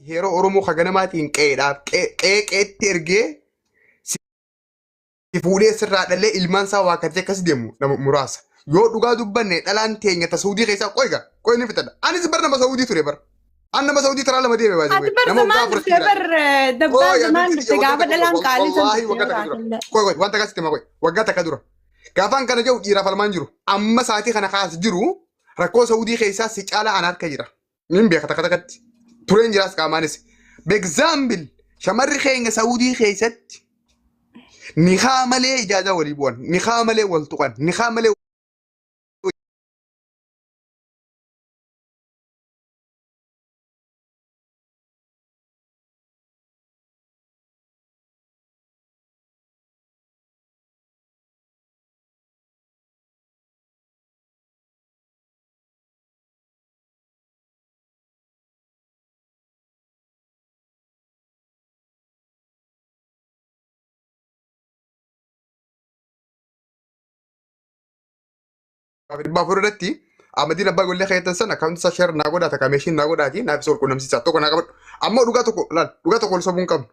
Heera Oromoo ka ganamaatiin qe'eedhaaf qe'ee qe'eetti ergee si fuudhee sirraa dhalee ilmaan isaa waakkatee akkas deemu nama muraasa. Yoo dhugaa dubbanne dhalaan teenya ta Saudii keessaa qoy gaa qoy ni fixadha. Anis bar nama Saudii ture bar. An nama Saudii taraa lama deeme baay'ee. Ati bar Nama waggaa zamaan afur dhufte jiraate. bar dabbaa Qoy zamaan abitti dhufte waggaa gaafa takka dura. dhalaan qaalii san Wallaahi dhufte waggaa yoo takka dura. taatellee. Qoy qoy waan takka sitti hima qoy waggaa takka dura. Gaafaan kana jedhu dhiiraaf almaan jiru. Amma sa'aatii kana kaas jiru rakkoo Saudii keessaa si caalaa an harka jira. Nin beeka takka takkatti. Tureen jiraas qaamaanis. Example shamarri keenya Saudii keessatti nikaa malee ijaazaa walii bu'an, nikaa malee wal tuqan, nikaa malee 400 irratti Ahmadiin abbaa ijoollee keetan sana akkaawunti isaa sheer naa godhaa takka meeshiin naa godhaati naaf isa wal quunnamsiisa tokko naa qabadhu. Ammoo dhugaa tokko laal dhugaa tokko wal sobuu hin qabnu.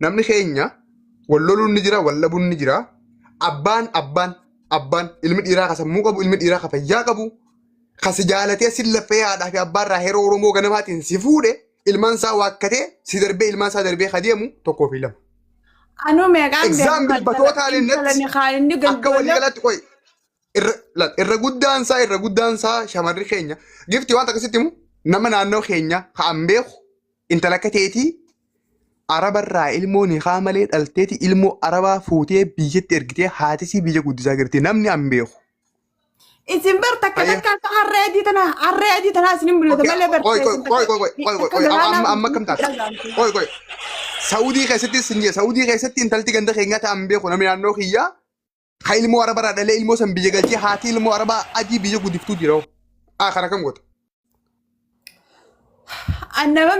Namni keenya wal loluun ni jira wal dhabuun ni jira. Abbaan abbaan abbaan ilmi dhiiraa ka sammuu qabu ilmi dhiiraa ka fayyaa qabu ka si jaalatee si laffee haadhaa fi abbaa irraa heeroo Oromoo ganamaatiin si fuudhe ilmaan isaa waakkatee si darbee ilmaan isaa darbee ka deemu tokkoo fi lama. Anuu meeqaan beeku Example kan batootaan intala innatti ni kaan inni akka gandoollee waliigalaatti qoy irra laal, irra guddaan isaa irra guddaan isaa shamarri keenya gifti waan akkasitti himu nama naannoo keenya ka'an beeku intala akka teetii arabarraa ilmoo nikaa malee dhalteeti ilmoo arabaa fuutee biyyatti ergitee haatisii biyya guddisaa jirti namni an beeku. Isin bar takka Ayya. takka akka harree adii tana harree adii tanaa isin mul'ata Okay, malee bar qoy qoy isin qoy takka qoy qoy qoy takka qoy amma galaanaa amma amma akkam taate? dhagaamte. Qoy qoy. Saudii keessatti sin jee Saudii keessatti intalti ganda keenyaa ta'an beeku namni naannoo kiyyaa ka ilmoo arabarraa dhalee ilmoo san biyya galchee haati ilmoo arabaa adii biyya guddiftuu jira. hoo. Ah kana kam goota? An nama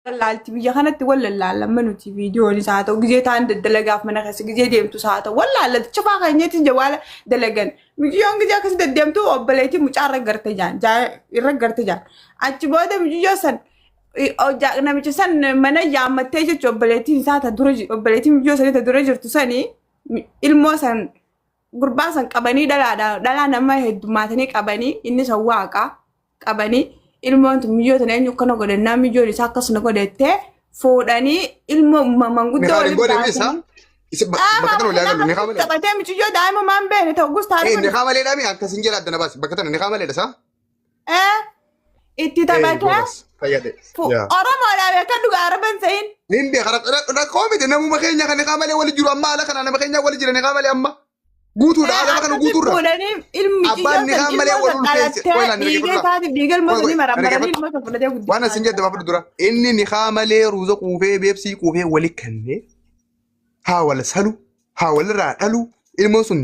Laalti biyya kanatti wal lallaalamma nuti viidiyoonis haa ta'u gizee ta'an daddalagaaf mana keessa gizee deemtus haa ta'u wal laallati cufaa keenyatti jawaala dalagan mucayyoon gizee akkasii deddeemtu obboleettii mucaa irra garte jaan irra garte jaan achi booda mucayyoo san namicha san mana yaammattee jechuun obboleettiin isaa ta dura obboleettiin mucayyoo sanii ta dura jirtu sanii ilmoo san gurbaa san qabanii dhalaadha dhalaa nama heddummaatanii qabanii inni san waaqa qabanii ilmoon tun miyyoo tana eenyu akkana godhannaa miyyoon isaa akkasuma godhattee fuudhanii ilmoo manguddoo Nikaa hin waliin godhe isa. baasanii. Isa bakka tana walii galu nikaa malee. Taphatee micuyyoo daa'ima maan beekne ta'u guus Eh taarika nikaa malee dhaami akkasin jedha addana baasi bakka tana nikaa malee dhasa. itti Eh taphatee goobas fayyade. Yaa. Oromoodhaa beekan dhugaa araban se'in. Hin beeka rakkoo miti namuma keenya kan nikaa malee wali jiru amma haala kana nama keenya wali jira nikaa malee amma. Guutuudha haala kana Akkasi guutuurra. fuudhanii ilmi Abbaan micuyyoo san nikaa malee ilmoo wal san ulfeesse. dhalattee Qoy laan dhiigee dhaggeeffadhu. isaatiif dhiiga ilmoo Qoy sanii qoy marammaranii dhaggeeffadhu. ilmoo san fudhatee Waan guddisaa asin jira. jedhe baafadhu dura. Inni nikaa malee ruuza quufee beebsii quufee wali kennee haa wal salu haa walirraa dhalu ilmoon sun